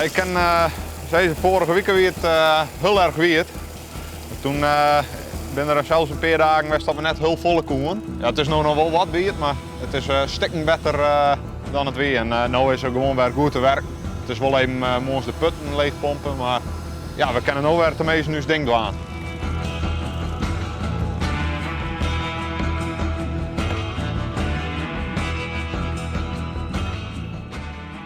Ja, ik kin sizze, foarige wike wie it hiel erch wiet. Toen binne der sels in pear dagen west dat we net hiel folle koene. Ja, it is no noch wol wat wiet, mar it is stikken better dan it wie. En no is er gewoan wer goed te werken. It is wol even moarns de putten leechpompe, mar ja, we kinne no wer teminsten ús ding dwaan.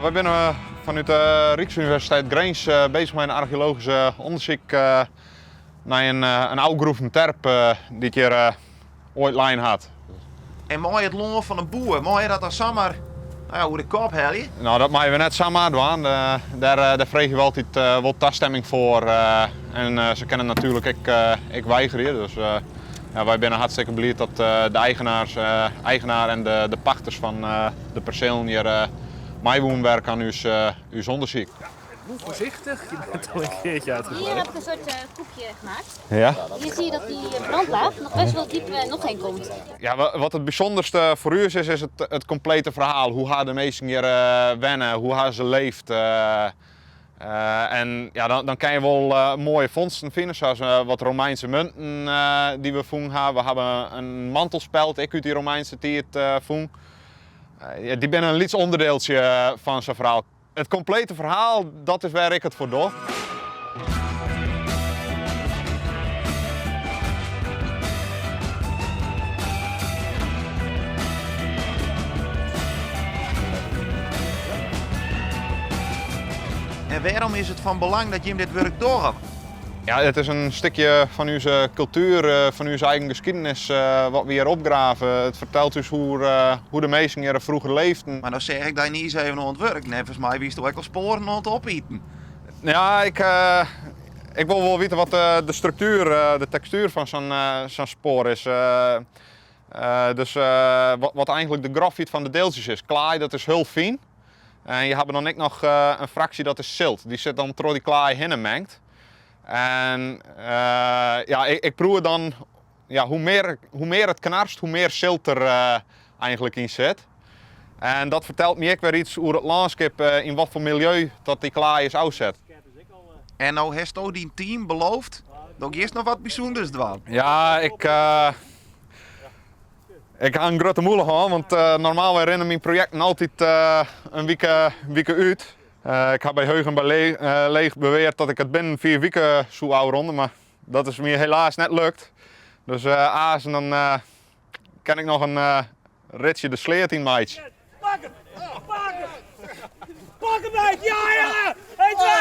Wy binne fanút de Ryksuniversiteit Grins bezich mei in archeologysk ûndersyk nei in ôfgroeven terp dy't hjir oait lein hat. En mei it lân fan in boer, mei je dat dan samar nou ja, oer de kop helje? No, dat meie we net samar dwaan. Dêr freegje we altyd wol tastimming foar. En se kinne natuerlik ek, ek weigerje. Dus ja, wy binne hartstikke bliid dat de eigenaars, eigenaar en de pachters fan de perselen hjir meiwoene werke oan ús, ús ûndersyk. Voorzichtig, je bent al een keertje uitgegleden. Hier heb ik een soort koekje gemaakt. Ja. Hier zie je dat die brandlaag nog best wel diep nog heen komt. Ja, wat it bysûnderste foar ús is, is it komplete ferhaal. Hoe ha de minsken hjir wenne, hoe ha se leefd. En ja, dan kin je wol moaie fondsten fine, sa as wat Romeinske munten dy't we fûn ha. We hawwe in mantelspeld ek út dy Romeinske tiid fûn. Ja, dy binne in lyts ûnderdieltsje fan sa'n ferhaal. It komplete ferhaal, dat is wêr ik it foar doch. En wêrom is it fan belang dat jim dit wurk dogge? Ja, it is in stikje fan ús kultuer, fan ús eigen skiednis wat we hjir opgrave. It fertelt ús hoe de minsken hjir froeger leefden. Mar no seach ik dy niis even oan it wurk. Neffens my wiest ek al spoaren oan it opiten. Ja, ik, ik wol wol witte wat de struktuer, de tekstuer fan sa'n spoar is. Dus wat eigentlik de grofheid fan de deeltsjes is. Klaai, dat is hiel fyn. En je hawwe dan ek noch in fraksje dat is silt. Dy sit dan troch dy klaai hinne mengd. En ja, ik proef dan, ja, hoe mear it knarst, hoe mear silt der eigentlik yn sit. En dat fertelt my ek wer iets oer it lânskip, yn wat foar miljeu dat dy klaai is ôfset. En no hasto dyn team beloofd dat giest noch wat bysûnders dwaan. Ja, ik, ik ha in grutte mûle hân, want normaal rinne myn projekten altyd in wike út. Ik ha by Heech en by Leech beweard dat ik it binnen 4 wike soe ôfrûne, mar dat is my helaas net lukt. Dus aanst dan kin ik noch in ritsje de sleat yn meitsje. Pak hem! Pak hem! Pak hem uit! Ja, ja! 1, 2!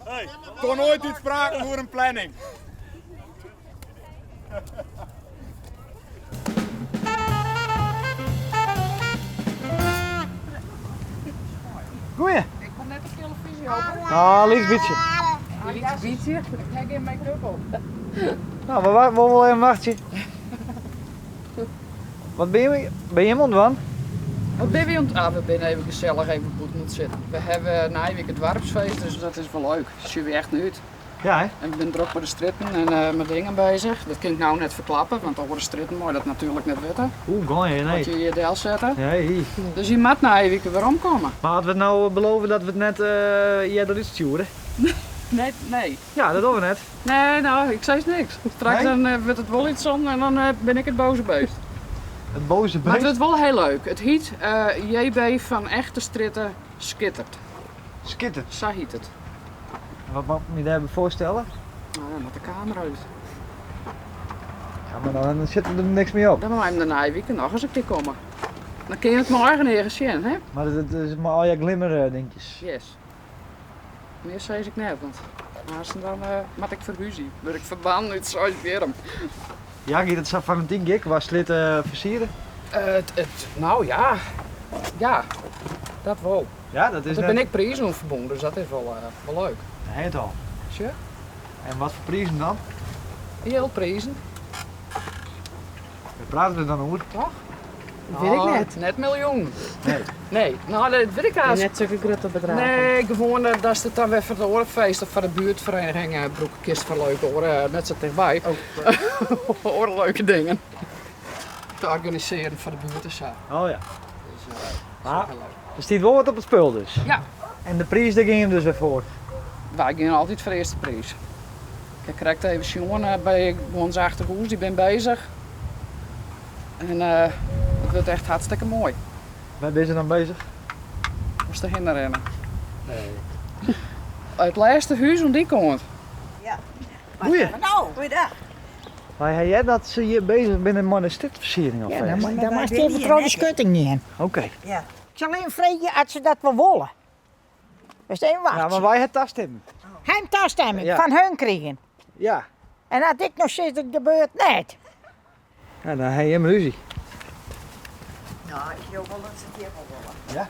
Hey, toch nooit útspraken oer in planning. Goeie. Ik kom net op telefyzje, hoop ik. Ah, lyts bytsje. Lyts bytsje? Ik ha gjin make-up op. No, we wolle wol even wachtsje. Wat binne je, binne jim oan it dwaan? Wat binne wy oan it, ah, we binne even gesellich even bûten oan it sitten. We hawwe nije wike it doarpsfeest, dus dat is wol leuk. Dêr sjogge we echt nei út. Ja, hè? En we binne drok mei de strjitten en mei dingen bezich. Dat kin ik no net ferklappe, want oare strjitten meie dat natuerlik net witte. Oeh, goeie, nee. Wat je hjir delsette. Nee. Dus je moat nije wike weromkomme. Mar as we it no belove dat we it net earder útstjoere? Nee, nee. Ja, dat dogge we net. Nee, no, ik sis niks. Straks Nee? dan wurdt it wol útsonden en dan bin ik it boaze beest. It boaze Mar it beest? wurdt wol hiel leuk. It hyt JB van Echtestrjitte Skittert. Skittert? Sa hyt it. En wat moat ik my dêrby foarstelle? No, dan moat de kamera út. Ja, mar dan sit der niks mear op. Dan mei him de nije wike noch ris in kear komme. Dan kin je it mei eigen eagen sjen, hè? Mar it is mei al je glimmer dinkjes. Yes. Mear sis ik net, want aanst dan moat ik ferhúzje. Wurd ik ferbannen út Seisbierrum. Ja, giet it sa fanatyk gek? Wa slit fersiere? It, no ja, ja, dat wol. Ja, dat is Der net... binne ek prizen oan ferbûn, dus dat is wol, wol leuk. Nee, it al. Sjoch. En wat foar prizen dan? Jildprizen. Wêr prate we dan oer? Toch? Wit ik net. Net miljoenen. Nee. Nee, no dat wit ik hast. Net sulke grutte bedraggen. Nee, gewoan datst it dan wer foar it oare feest of foar de buertfereniging brûke kinst foar leuke oare, net sa tichtby, oare leuke dingen te organisearjen foar de buert en sa. Oh ja. Dus, Maar der stiet wol wat op it spul dus. Ja. En de priis dêr gean jim dus wer foar? Wy gean altyd foar de earste priis. Ik ha krekt even sjoen by guons achterhûs, dy binne bezich. En it wurdt echt hartstikke moai. Wêr binne se dan bezich? Moatst derhinne rinne. Nee. It lêste hús oan dy kant. Ja. Goeie. No, goeiedag. Wy ha heard dat se hjir bezich binne mei de strjitfersiering Ja, alfêst. dan moatst even troch de skutting gean. Oké. Ja. Ik sil even freegje as se dat wol wolle. Wist even wachtsje. Ja, mar wy ha tastimming. Ha jim tastimming Ja. fan hun krigen? Ja. En as ik no sis dat gebeurt net. Ja, dan ha jim rúzje. No, ik leau wol dat se it hjir wol wolle. Ja?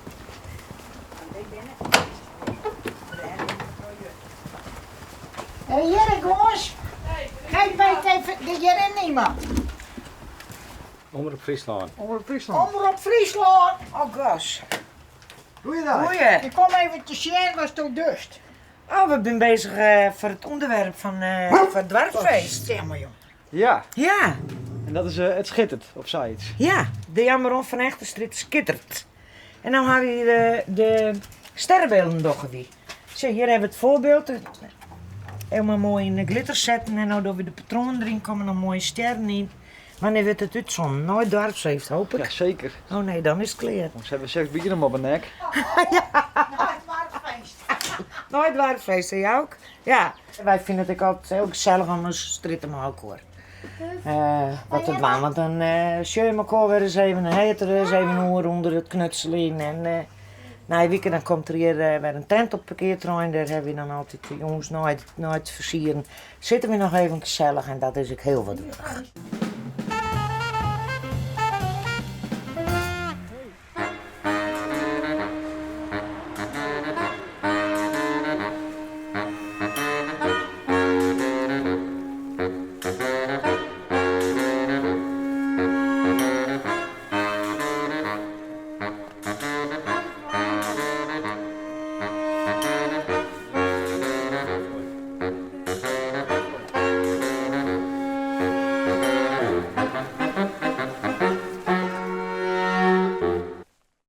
Want dy binne. Hé, hjir jonges. Geen weet even, hjir is niemand. Omrop Fryslân. Omrop Fryslân. Omrop Fryslân. Oh gosh. Goeiedag. Goeie. Ik kom even te sjen watsto dochst. Oh, we binne bezich foar it ûnderwerp fan foar it doarpsfeest. Stil mar jong. Ja. Ja. En dat is it schittert of sayts. Ja, de Jan Baron van Echtenstrjitte skittert. En no ha wy de, de sterrenbeelden dogge wy. Sjoch, hjir ha we it foarbyld. Helemaal moai yn de glitter setten en no dogge we de patroanen deryn, komme noch moaie stjerren yn. Wannear wurdt it útsonden? Nei it doarpsfeest, hoop ik. Ja, seker. Oh nee, dan is it klear. Ze hebben seks bier om op 'e nek. Nei it doarpsfeest. Nei it doarpsfeest, hè Jouk? Ja. Wy fine it ek altyd hiel gesellich om as strjitte mei elkoar wat te dwaan. Want dan sjogge je elkoar wer ris even en ha je it der ris even oer ûnder it knutseljen. En nije wike dan komt der hjir wer in tent op it parkearterrein. Dêr hawwe wy dan altyd de jûns nei it fersieren sitte wy noch even gesellich en dat is ek hiel wat wurdich.